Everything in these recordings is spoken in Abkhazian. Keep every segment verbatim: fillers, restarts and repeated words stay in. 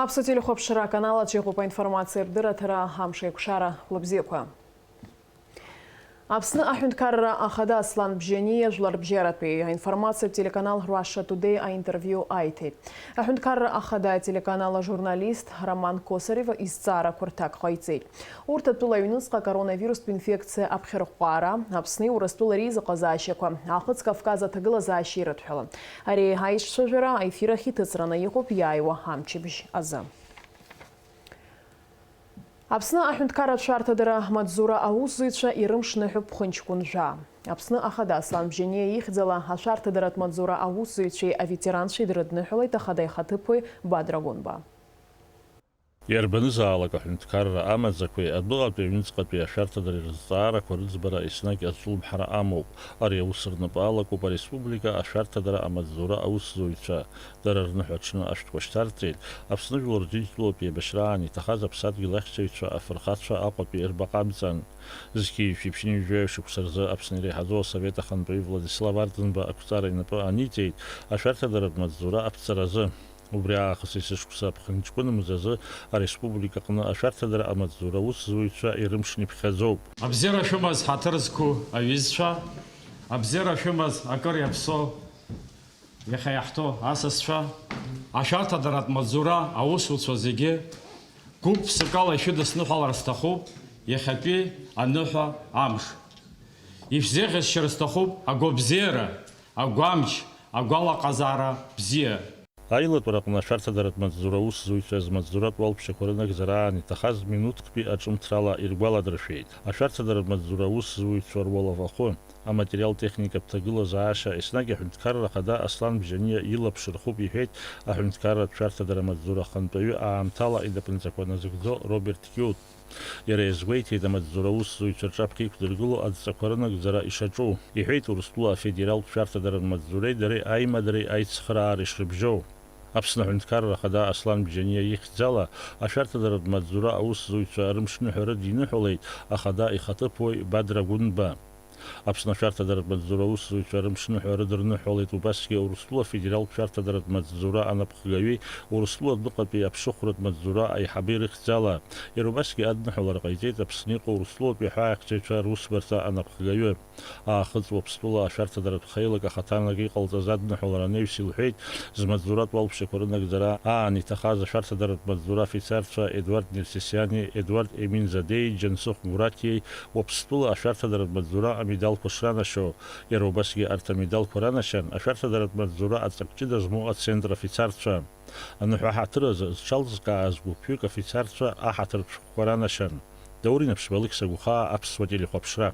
Аԥсуа телехәаԥшра аканал аҿы иҟоуп аинформациа рдырраҭара, амш еиқәшара, хәлыбзиақәа. Аԥсны аҳәынҭқарра ахада Аслан Бжьаниа жәларбжьаратәи аинформациатә телеканал Russia Today аинтервиу аиҭеит. Аҳәынҭқарра ахада ателеканал ажурналист Роман Косарев изҵаарақәа рҭак ҟаиҵеит. Урҭ атәыла аҩныҵҟа коронавирустә инфекциа аԥхьарҟәҟәаара, Аԥсни Урыстәылареи изыҟазаашьақәа, Аахыҵ Кавказ аҭагылазаашьеи рыдҳәалан. Ари аиҿцәажәара аефир ахь иҭыҵраны иҟоуп иааиуа амчыбжь азы. Аԥсны аҳәынҭқарратә шәарҭадара амаҵзура аусзуҩцәа ирымшныҳәоуп ԥхынҷкәын жәаа. Аԥсны ахада Аслан Бжьаниа ихьӡала ашәарҭадаратә маҵзура аусзуҩцәеи аветеранцәеи дрыдныҳәалеит ахада ихаҭыԥуаҩ Бадра Гәынба. Иарбанызаалак аҳәынҭқарра амаӡақәеи адәныҟатәи аҩныҵҟатәи ашәарҭадареи рызҵаарақәа рыӡбара еснагь ацәылымҳара амоуп. Ари аус рнапы алакуп ареспублика ашәарҭадара амаҵзура аусзуҩцәа. Дара рныҳәа аҽны ашәҭқәа шьҭарҵеит Аԥсны Жәлар Џьынџьтәылатәи еибашьраан иҭахаз аԥсадгьыл ахьчаҩцәа, афырхацәа Аҟәатәи рбаҟа амҵан. Зқьи жәшәи ԥшьынҩажәи жәаҩа шықәса рзы Аԥсны иреиҳаӡоу асовет ахантәаҩы Владислав Арӡынба ақәҵара инапы аниҵеит ашәарҭадаратә маҵзура аԥҵаразы. Убри аахыс есышықәса аԥхынҷкәын мзазы ареспублика аҟны ашәарҭадара амаҵзура аусзуҩцәа ирымшны иԥхьаӡоуп. Абзиара шәымаз, ҳаҭыр зқәу аҩызцәа, абзиара шәымаз, акыр иаԥсоу, иахьа иаҳҭо асасцәа, ашәарҭадаратә маҵзура аусуцәа зегьы гәык-ԥсыкала ишәыдысныҳәалар сҭахуп иахьатәи аныҳәа амш. Ишәзеӷьасшьар сҭахуп агәабзиара, агәамч, агәалаҟазаара бзиа. Аилатәара аҟны ашәарҭадаратә маҵзура аусзуҩцәа змаҵзуратә уалԥшьақәа рынагӡара аан иҭахаз минуҭктәи аҿымҭрала иргәаладыршәеит. Ашәарҭадаратә маҵзура аусзуҩцәа руалафахәы, аматериал-техникатә ҭагылазаашьа еснагь аҳәынҭқарра ахада Аслан Бжьаниа илаԥш рхуп, иҳәеит аҳәынҭқарратә шәарҭадара амаҵзура ахантәаҩы аамҭала инапынҵақәа назыгӡо Роберт Киут. Иара иазгәеиҭеит амаҵзура аусзуҩцәа рҿаԥхьа иқәдыргыло адҵақәа рынагӡара ишаҿу. Иҳәеит Урыстәыла афедералтә шәарҭадаратә маҵзуреи дареи аимадареи аицхыраара ишрыбжьоу. Аԥсны аҳәынҭқарра ахада Аслан Бжьаниа ихьӡала ашәарҭадаратә маҵзура аусзуҩцәа рымшныҳәа рыдиныҳәалеит ахада ихаҭыԥуаҩ Бадра Гәынба. Аԥсны ашәарҭадаратә маҵзура аусзуҩцәа рымшныҳәа рыдырныҳәалеит убасгьы Урыстәыла афедералтә шәарҭадаратә маҵзура анапхгаҩи Урыстәыла адәныҟатәи аԥшыхәратә маҵзура аиҳаби рыхьӡала. Иара убасгьы адныҳәалара ҟаиҵеит Аԥсны иҟоу Урыстәылатәи аҳәаахьчаҩцәа русбарҭа анапхгаҩы. Аахыҵ Уаԥстәыла ашәарҭадаратә хеилак ахаҭарнак иҟалҵаз адныҳәалара анаҩс илҳәеит, змаҵзуратә уалԥшьақәа рынагӡара аан иҭахаз ашәарҭадаратә маҵзура афицарцәа Едуард Нерсесиани, Едуард Еминзадеи, Џьансыхә Мураҭиеи Уаԥстәыла ашәарҭадаратә маҵзура амедалқәа шранашьо, иара убасгьы арҭ амедалқәа ранашьан ашәарҭадаратә маҵзура аҵак ҷыда змоу ацентр афицарцәа. Аныҳәа ҳаҭыр азы зҽалзкааз гәыԥҩык афицарцәа аҳаҭыртә шәҟәқәа ранашьан. Даур Инаԥшьба, Алықьса Гәхаа, Аԥсуа телехәаԥшра.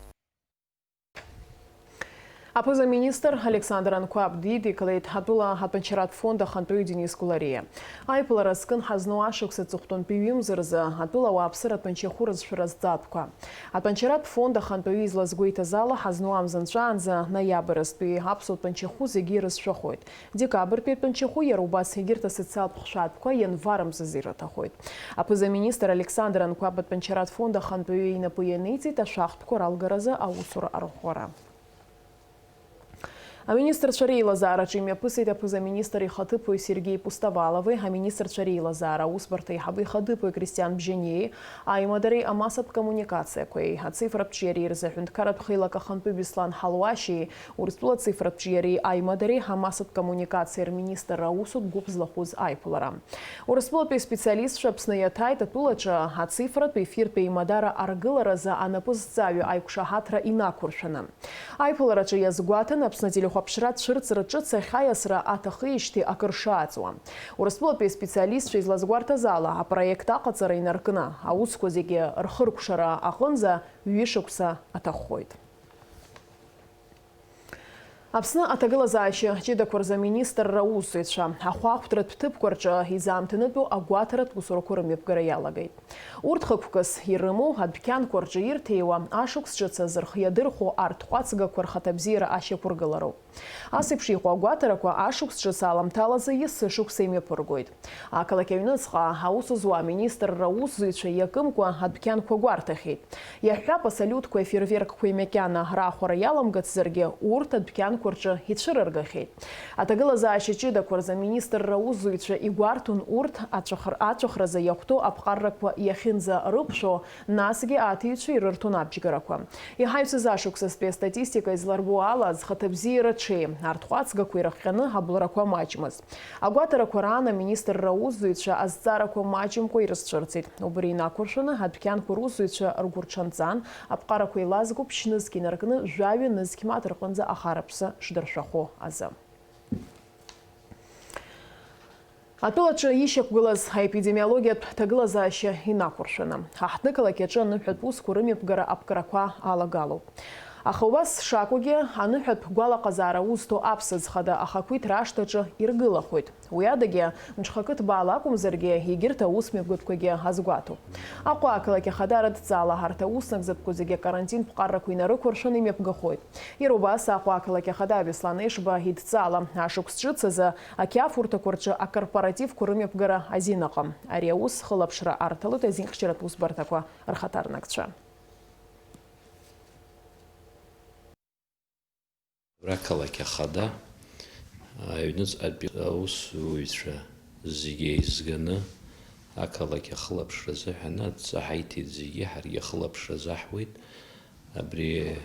Аԥыза-министр Александр Анқәаб дидикылеит атәыла атәанчаратә фонд ахантәаҩы Денис Гәлариа. Аиԥылара зкын ҳазну ашықәс аҵыхәтәантәи ҩымз рзы атәыла ауааԥсыра атәанчахәы рызшәара зҵаатәқәа. Атәанчаратә фонд ахантәаҩы излазгәеиҭаз ала, ҳазну амз анҵәаанӡа, ноиабрзтәи аԥсуа тәанчахәы зегьы ирызшәахоит. Декабртәи атәанчахәы иара убас егьырҭ асоциалтә хшәатәқәа ианвар мзазы ирыҭахоит. Аԥыза-министр Александр Анқәаб атәанчаратә фонд ахантәаҩы инапы ианиҵеит ашәахтәқәа ралгаразы аусура арӷәӷәара. Аминистрцәа реилазаараҿы имҩаԥысит аԥыза-министр ихаҭыԥуаҩ Сергеи Пустовалови, аминистрцәа реилазаара аусбарҭа аиҳабы ихаҭыԥуаҩ Кристиан Бжьаниеи, аимадареи амассатә коммуникациақәеи, ацифратә ҿиареи рзы аҳәынҭқарратә хеилак ахантәаҩ Беслан Ҳалуашьиеи, Урыстәыла ацифратә ҿиареи аимадареи амассатә коммуникациеи рминистр аусутә гәыԥ злахәыз аиԥылара. Урыстәылатәи специалистцәа Аԥсны иаҭааит атәылаҿы ацифратә ефиртә еимадара аргыларазы анапы зҵаҩу аиқәшаҳаҭра инақәыршәаны. Аиԥылараҿы иазгәаҭан, Аԥсны ателехәаԥшра цәырҵра ҿыц ахьаиасра аҭахеижьҭеи акыр шааҵуа. Урыстәылатәи аспециалистцәа излазгәарҭаз ала, апроект аҟаҵара инаркны, аусқәа зегьы рхыркәшара аҟынӡа ҩышықәса аҭаххоит. Аԥсны аҭагылазаашьа ҷыдақәа рзы аминистрра аусзуҩцәа ахәаахәҭратә ҭыԥқәа рҿы изаамҭанытәу агәаҭаратә усурақәа рымҩаԥгара иалагеит. Урҭ хықәкыс ирымоу адәқьанқәа рҿы ирҭиуа ашықәс ҿыц азы рхы иадырхәо арҭ ҟәацгақәа рхаҭабзиара ашьақәыргылароуп. Ас еиԥш иҟоу агәаҭарақәа ашықәс ҿыц аламҭалазы есышықәса имҩаԥыргоит. Ақалақь аҩныҵҟа аус зуа аминистрра аусзуҩцәа иакымкәа адәқьанқәа гәарҭахьеит. Иаҳҳәап, асалиутқәеи афейерверкқәеи макьана раахәара иаламгацзаргьы, урҭ адәқьанқәа рҿы ицәырыргахьеит. Аҭагылазаашьа ҷыдақәа рзы аминистрра аусзуҩцәа игәарҭон урҭ ацәахр-, ацәахразы иахәҭоу аԥҟаррақәа иахьынӡарыԥшәо, насгьы аҭиҩцәа ирырҭон абџьгарақәа. Иҳаҩсыз ашықәсазтәи астатистика изларбо ала, зхаҭабзиара ҽеим, арҭҟәацгақәа ирыхҟьаны аблрақәа маҷмызт. Агәаҭарақәа раан аминистрра аусзуҩцәа азҵаарақәа маҷымкәа ирызцәырҵит. Убри инақәыршәаны, адәқьанқәа русзуҩцәа ргәырҽанҵан, аԥҟарақәа еилазго ԥшьнызқь инаркны, жәаҩа нызқь мааҭ рҟынӡа ахараԥсы шдыршәахо азы. Атәылаҿы ишьақәгылаз аепидемиологиатә ҭагылазаашьа инақәыршәаны, ҳаҳҭнықалақь аҿы аныҳәатә усқәа рымҩаԥгара аԥкрақәа алагалоуп. Аха убас шакәугьы, аныҳәатә гәалаҟазаара узҭо аԥсыӡ хада ахақәиҭра ашҭаҿы иргылахоит. Уи адагьы, мҽхакы ҭбаала акәымзаргьы, егьырҭ аусмҩаԥгатәқәагьы азгәаҭоуп. Аҟәа ақалақь ахада рыдҵала ҳарҭ аус нагӡатәқәа зегьы акарантин ԥҟарақәа инарықәыршәаны имҩаԥгахоит. Иара убас Аҟәа ақалақь ахада Беслан Ешба идҵала ашықәс ҿыц азы ақьафурҭақәа рҿы акорпоративқәа рымҩаԥгара азин ыҟам. Ари аус хылаԥшра арҭалоит азинхьчаратә усбарҭақәа рхаҭарнакцәа. Абра ақалақь ахада аҩныҵҟатәи аусзуҩцәа зегьы еизганы ақалақь ахылаԥшра азыҳәан адҵа ҳаиҭеит зегьы, ҳаргьы ахылаԥшра азаҳуеит. Абри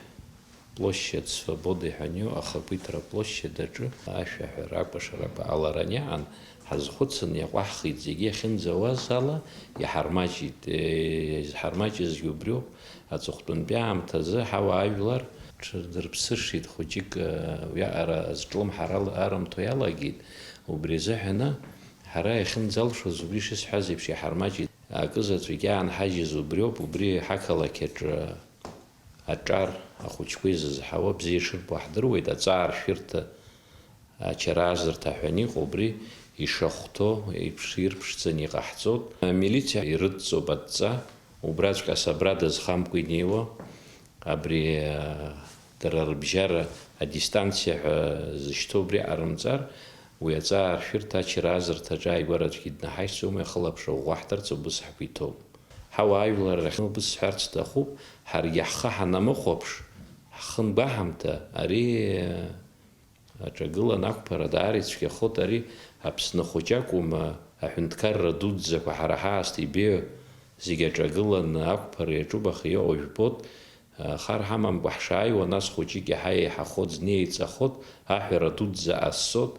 площадь Свободы ҳәа аниоу ахақәиҭра аплощадь аҿы ашәаҳәара, акәашарақәа ҟалара аниаан, ҳазхәыцын, иаҟәаҳхит зегьы, иахьынӡауаз ала иҳармаҷит. Изҳармаҷызгьы убриоуп. Аҵыхәтәантәи аамҭазы ҳауаажәлар ҽырдырԥсыршеит хәыҷык, уиаҟара азҿлымҳара ал-, арымҭо иалагеит. Убри азыҳәаны ҳара иахьынӡалшоз убри шысҳәаз еиԥш иҳармаҷит. Акызаҵәык иаанҳажьыз убриоуп, убри ҳақалақь аҿы аҿар ахәыҷқәа изызҳауа бзиа ишырбо ҳдыруеит, аҵааршәырҭа ачараазырҭа ҳәа аниҟоу, убри ишахәҭоу еиԥш ирԥшӡаны иҟаҳҵоит. Амилициа ирыдҵоуп адҵа, убраҵәҟьа асабра дазхамкәа инеиуа, абри, а, дара рыбжьара адистанциа ҳәа зышьҭоу убри ҟарымҵар, уи аҵааршәырҭа ачараазырҭаҿы ааигәара аӡәгьы днаҳашьцәоума, ихылаԥшра ӷәӷәаҳҭарц убыс ҳгәы иҭоуп. Ҳауаажәлар рахь убыс сҳәарц сҭахуп, ҳаргьы ҳхы ҳанамыхәаԥш, ҳхы ангәаҳамҭа, ари, а, Аҿагылан ақәԥара даара ицәгьахоит ари, Аԥсны хәыҷы акәым, аҳәынҭқарра дуӡӡақәа ҳара ҳаасҭа ибеиоу зегь аҿагыланы ақәԥара иаҿуп, аха иҟоу жәбоит, хар ҳамамкәа ҳшааиуа, нас хәыҷык иаҳа еиҳахоит, зны еиҵахоит, аҳәара дуӡӡа ҟасҵоит,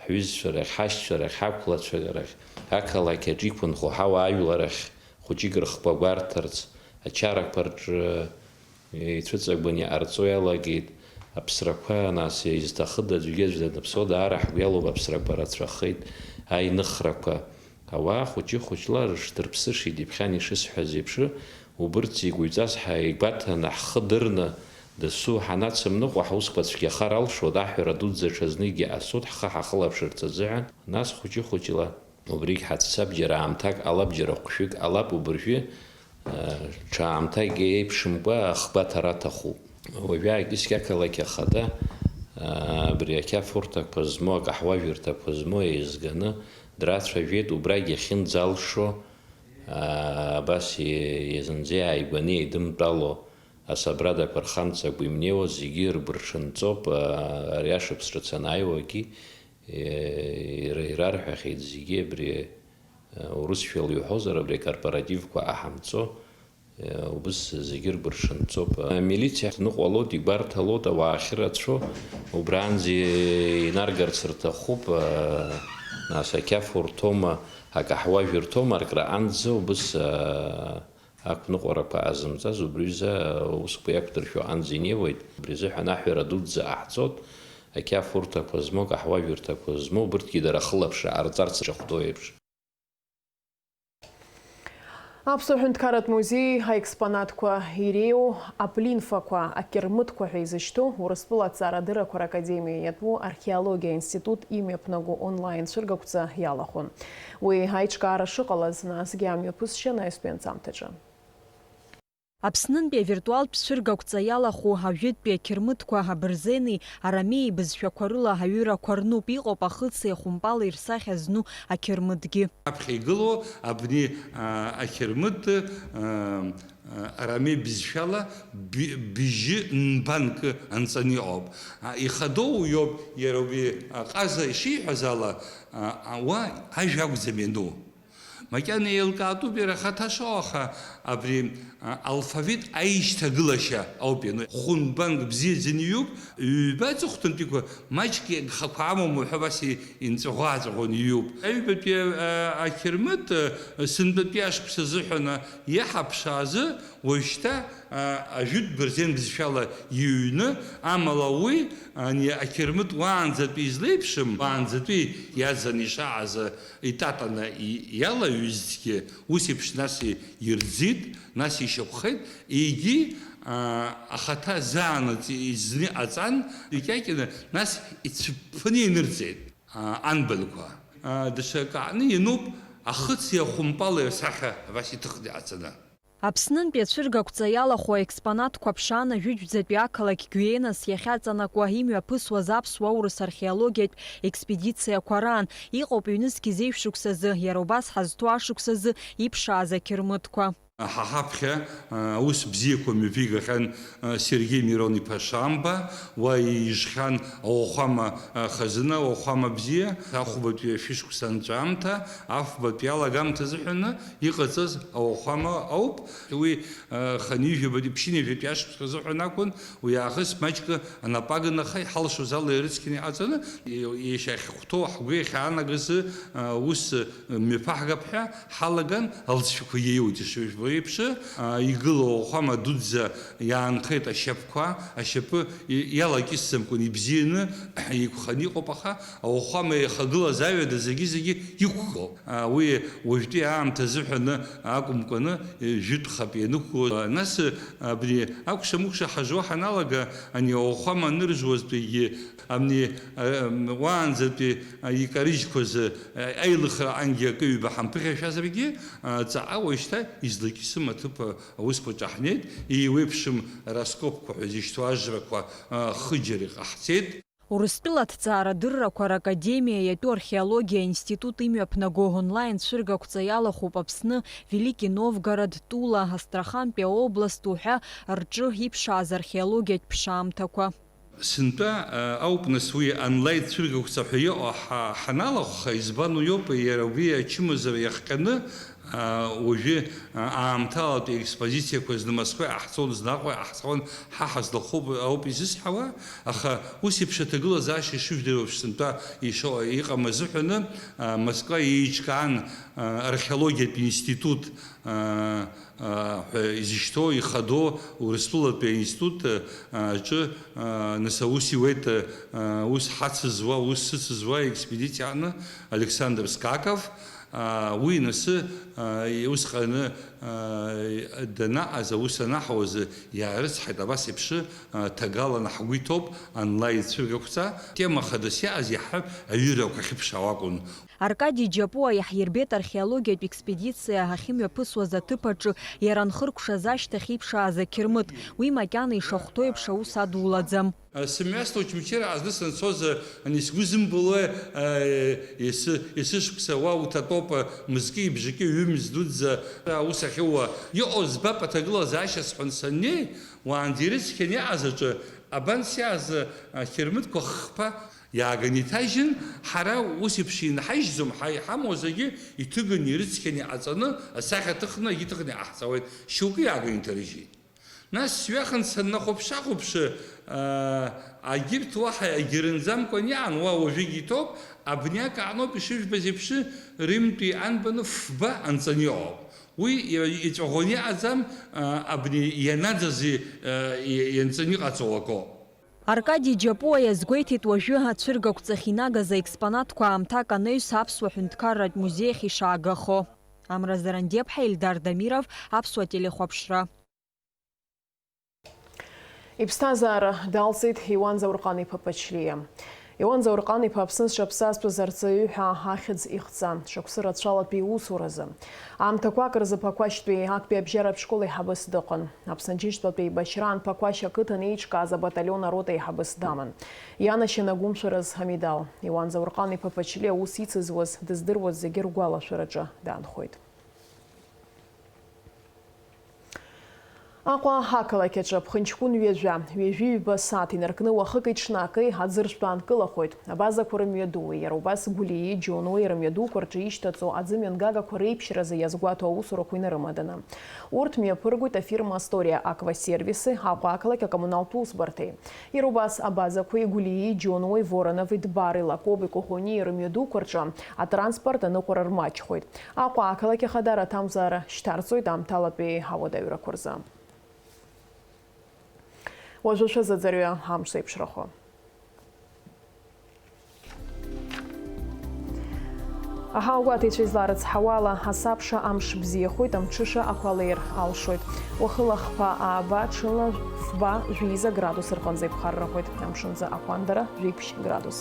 ҳҩызцәа рахь, ҳашьцәа рахь, ҳақәлацәа рахь, ақалақь аҿы иқәынхо ҳауаажәлар рахь хәыҷык рыхқәа гәарҭарц, ачарақәа рҿы, Еицәыҵагәаны иҟарҵо иалагеит аԥсрақәа, нас, изҭахыда аӡәгьы аӡә даныԥсо, даара ҳгәы иалоуп, аԥсрақәа рацәахеит, аиныхрақәа. Ауаа хәыҷы-хәыҷла рышдырԥсышеит, иԥхьан ишысҳәаз еиԥш, убырҭ зегь уаҩҵас ҳаигәаҭаны, ҳхы дырны, дасу ҳанацымныҟәа, ҳусқәа цәгьахар алшоит, аҳәара дуӡӡа ҽазныкгьы ҟасҵоит, ҳхы ҳахылаԥшырц азыҳәан, нас хәыҷы-хәыҷла. Убригь ҳаццап, џьара аамҭак ҟалап, џьара хәшәык ҟалап, убыржәы, э, ҽа аамҭак еиԥшымкәа ахгәаҭара аҭахуп. Уажәы аакьыскьа ақалақь ахада, э, абри ақьафурҭақәа змоу, акаҳуажәырҭақәа змоу еизганы драцәажәеит, убрагь иахьынӡалшо, э, абас и-, зынӡа иааигәаны еидымтәало асабрадақәа рхамҵакәа имнеиуа зегьы ргәырҽанҵоуп, э, ари ашықәс ҿыц анааиуагьы, Е, ира-, ирарҳәахьеит зегьы абри, э, урысшәала иуҳәозар, абри акорпоративқәа ҟаҳамҵо, э, убыс зегьы ргәырҽанҵоуп. Амилициа ныҟәалоит, игәарҭалоит, ауаа ахьырацәоу, убранӡа инаргарц рҭахуп, э, нас, ақьаф урҭома, акаҳуажә ирҭома, аркраҟанӡа убыс, э, Ақәныҟәарақәа ҟазымҵаз убри рзы аусқәа иақәдыршәо анӡа инеиуеит. Убри азыҳәан аҳәара дуӡӡа ҟаҳҵоит, ақьафурҭақәа змоу, акаҳуажәырҭақәа змоу, убырҭгьы дара ахылаԥшра ҟарҵарц рыхәҭоу еиԥш. Аԥсуа ҳәынҭқарратә музеи аекспонатқәа иреиуоу аплинфақәа, акьырмытқәа ҳәа изышьҭоу Урыстәыла Аҭҵаарадыррақәа ракадемиа иатәу археологиа аинститут имҩаԥнаго онлайн цәыргақәҵа иалахәын. Уи аиҿкаара шыҟалаз, насгьы амҩаԥысшьан аҩстәи анҵамҭаҿы. Аԥснынтәи авиртуалтә цәыргақәҵа иалахәу ажәытәтәи ақьырмытқәа абырзенеи арамеи бызшәақәа рыла аҩырақәа рнуп, иҟоуп ахыци ахәымпали рсахьа зну ақьырмытгьы. Аԥхьа игылоу абни, а, ақьырмыт, а, а, арамеи бызшәала би-, быжьы нбанк анҵаны иҟоуп. А, ихадоу иоуп, иара убри аҟаза ишиҳәаз ала, а, а, уа ажәа акәӡам иану. Макьана еилкаатәуп иара ахаҭа шоу, аха абри, а, алфавит аишьҭагылашьа ауп иану. Хәынбанк бзиаӡаны иҩуп, ҩба аҵыхәтәантәиқәа маҷк иагхақәа амоума ҳәа абас и-, инҵәаӷәа-ааҵәаӷәаны иҩуп. Аҩбатәи, а, ақьырмыт, а, сынтәатәи ашықәс азыҳәан, а, иаҳаԥш азы уажәшьҭа, а, ажәытә бырзен бызшәала иҩны, амала уи, ани ақьырмыт уаанӡатәи излеиԥшым, уаанӡатәи иаӡаны ишааз, а, итатаны и-, иалаҩызҭгьы, ус еиԥш нас и-, ирӡит, нас ишьақәхеит, егьи, а, ахаҭа заанаҵ изны иҟаҵан, икьакьаны, нас ицәыԥԥны инырҵеит, а, анбанқәа. А, даҽа акы аҟны иануп, ахыци ахәымпали асахьа абас иҭыхны иҟаҵаны. Аԥснынтәи ацәыргақәҵа иалахәу аекспонатқәа ԥшаан, ажәытәӡатәи ақалақь Гәиенас иахьаҵанакуа имҩаԥысуаз аԥсуа-аурыс археологиатә експедициақәа раан. Иҟоуп ҩнызқь зеижә шықәсазы, иара убас ҳазҭоу ашықәсазы иԥшааз ақьырмытқәа. Ҳа ҳаԥхьа, а, аус бзиақәа мҩаԥигахьан, а, Сергеи Мирон-иԥа Шамба, уа ижхьан ауахәама, а, хазына, ауахәама бзиа, ахәбатәи ашәышықәса анҵәамҭа, афбатәи алагамҭа азыҳәаны иҟаҵаз ауахәама ауп. Уи, а, хынҩажәабатәи, ԥшьынҩажәатәи ашықәсқәа азыҳәан акәын, уи аахыс маҷк анапы агын, аха иҳалшоз ала ирыцқьаны иҟаҵаны, и-, иахьахәҭоу ҳгәы иахьаанагаз, а, ус мҩаԥаҳгап ҳәа ҳалаган, алҵшәақәа иеиуеит ишыжәбо еиԥш, а, игылоу ауахәама дуӡӡа иаанхеит ашьапқәа, ашьапы и-, иалакьысӡамкәан ибзианы еиқәханы иҟоуп, аха ауахәама иахагылаз аҩада зегьы-зегьы иқәгылоуп. А, уи уажәтәи аамҭа азыҳәаны акәымкәаны, э, жәытә хатә ианықәгылоу. А, нас, э, абри акәша-мыкәша ҳажуа ҳаналага, ани ауахәама аныржуазтәигьы, амни, э, м, уаанӡатәи, э, икарыжьқәаз, э, аилыхра ангьы акы-ҩба ҳамԥыхьашәазаргьы, э, ҵаҟа уажәшьҭа излакьысым аҭыԥ, э, аусқәа ҿаҳнеит, еиуеиԥшым раскопқәа ҳәа изышьҭоу ажрақәа, э, хыџьара иҟаҳҵеит. Урыстәыла аҭҵаарадыррақәа ракадемиа иатәу археологиа аинститут имҩаԥнаго онлайн цәыргақәҵа иалахәуп Аԥсны, Велики Новгород, Тула, Астрахантәи аобласт уҳәа рҿы иԥшааз археологиатә ԥшаамҭақәа. Сынтәа, а, ауп, нас, уи онлайн цәыргақәҵа ҳәа иҟоу ҳа-, ҳаналахәха, избан уи ауп, иара убри ачымазара иахҟьаны, а, уажәы, а, аамҭалатәи аекспозициақәа зны Москва иҟаҳҵон, зны Аҟәа иҟаҳҵон, ҳа ҳазлахәуп ауп изысҳәауа, аха ус еиԥш аҭагылазаашьа ишыжәдыруа сынтәа ишо-, иҟам азыҳәаны, а, Москва еиҿкаан, а, археологиатә институт, а, а, ҳәа изышьҭоу, ихадоу Урыстәылатәи аинститут, а, аҿы, а, нас аус иуеит, а, ус ҳацызуа, ус сыцызуа експедициа аҟны Александр Скаков, а, уи нас, а, усҟаны, а, данаҟаз, аус анаҳуаз иаарыцҳаит, абас еиԥш, а, ҭагалан ҳгәы иҭоуп, онлайн цәыргақәҵа, тема хадас иааз иаҳҳәап, аҩырақәа ахьыԥшаауа акәын. Аркади Џьапуа иаҳирбеит археологиатә експедициа ахьымҩаԥысуаз аҭыԥ аҿы иара анхыркәшаз ашьҭахь иԥшааз ақьырмыт. Уи макьана ишахәҭоу еиԥш аус адулаӡам. Сымҩасны Очамчыра аазны санцоз, ани сгәы зымбылуа, ес-, есышықәса уа уҭатәоуп, мызки бжаки ҩымз дуӡӡа аус ахьууа. Иҟоу збап аҭагылазаашьа сҳәан саннеи, уаанӡа ирыцқьаны иҟаз аҿы, абан сиааз ақьырмытқәа хԥа. Иааганы иҭажьын, ҳара ус еиԥш инҳажьӡом, ҳа-, иҳамоу зегьы иҭыганы, ирыцқьаны иҟаҵаны, асахьа ҭыхны, егьи ҭыхны иҟаҳҵауеит, шьоукы иааганы иҭарыжьит. Нас сҩахан саннахәаԥш-аахәаԥшы, аа, агьырҭ уаҳа егьырынӡамкәан иҟан, уа уажәыгь иҭоуп, абни акы аҟноуп ишыжәбаз еиԥш, Римтәи анбаны фба анҵаны иҟоуп. Уи иа-, иҵәаӷәаны иҟаӡам, аа, абни ианаӡаз и-, аа, и-, ианҵаны иҟаҵоу акоуп. Аркади Џьапуа иазгәеиҭеит уажәы ацәыргақәҵахь инагаз аекспонатқәа аамҭак анаҩс аԥсуа ҳәынҭқарратә музеи ахь ишаагахо. Амра Зарандиаԥҳа, Ельдар Дамиров, Аԥсуа телехәаԥшра. Иԥсҭазаара далҵит Иуан Заурҟан-иԥа Ԥачлиа. Иуан Заурҟан-иԥа Аԥсны зҽаԥсазтәыз арҵаҩы ҳәа ахьӡ ихҵан, шықәсы рацәалатәи иусуразы. Аамҭақәак рзы Ԥақәашьтәи актәи абжьаратә школ еиҳабыс дыҟан. Аԥсны Џьынџьтәылатәи еибашьраан Ԥақәашь ақыҭан еиҿкааз абаталион арота еиҳабыс даман. Ианашьан агәымшәараз амедал. Иуан Заурҟан-иԥа Ԥачлиа аус ицызуаз дыздыруаз зегьы ргәалашәараҿы даанхоит. Аҟәа ақалақь аҿы ԥхынҷкәын ҩажәа, ҩажәи ҩба сааҭ инаркны уахыки-ҽнаки аӡыршәтә аанкылахоит. Абазақәа рымҩадуи, иара убас Гәлиеи Џьонуеи рымҩадуқәа рҿы ишьҭаҵо аӡымҩангагақәа реиԥшьразы иазгәаҭо аусурақәа инарымаданы. Урҭ мҩаԥыргоит афирма Астория Аквасервиси, Аҟәа ақалақь акоммуналтә усбарҭеи. Иара убас абазақәеи Гәлиеи Џьонуеи, Воронови Дбари, Лакоби Кохонии рымҩадуқәа рҿы атранспорт аныҟәара рмаҷхоит. Аҟәа ақалақь ахадара аҭамзаара шьҭарҵоит аамҭалатәи ауадаҩрақәа рзы. Уажәы шәазыӡырҩы амш зеиԥшрахо. Аҳауагәаҭеицәа изларыцҳауала, асабша амш бзиахоит, амҽыша ақәа леир алшоит. Уахыла хԥа ааба, ҽыла фба, жәеиза градус рҟынӡа иԥхаррахоит. Амшынӡы ақәандара жәиԥшь градус.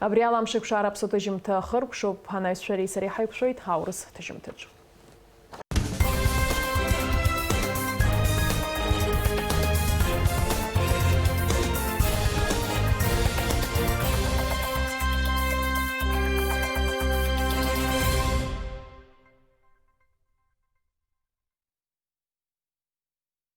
Абри ала Амшеиқәшара аԥсуа ҭыжьымҭа ахыркәшоуп, анаҩс шәареи сареи ҳаиқәшәоит аурыс ҭыжьымҭаҿ.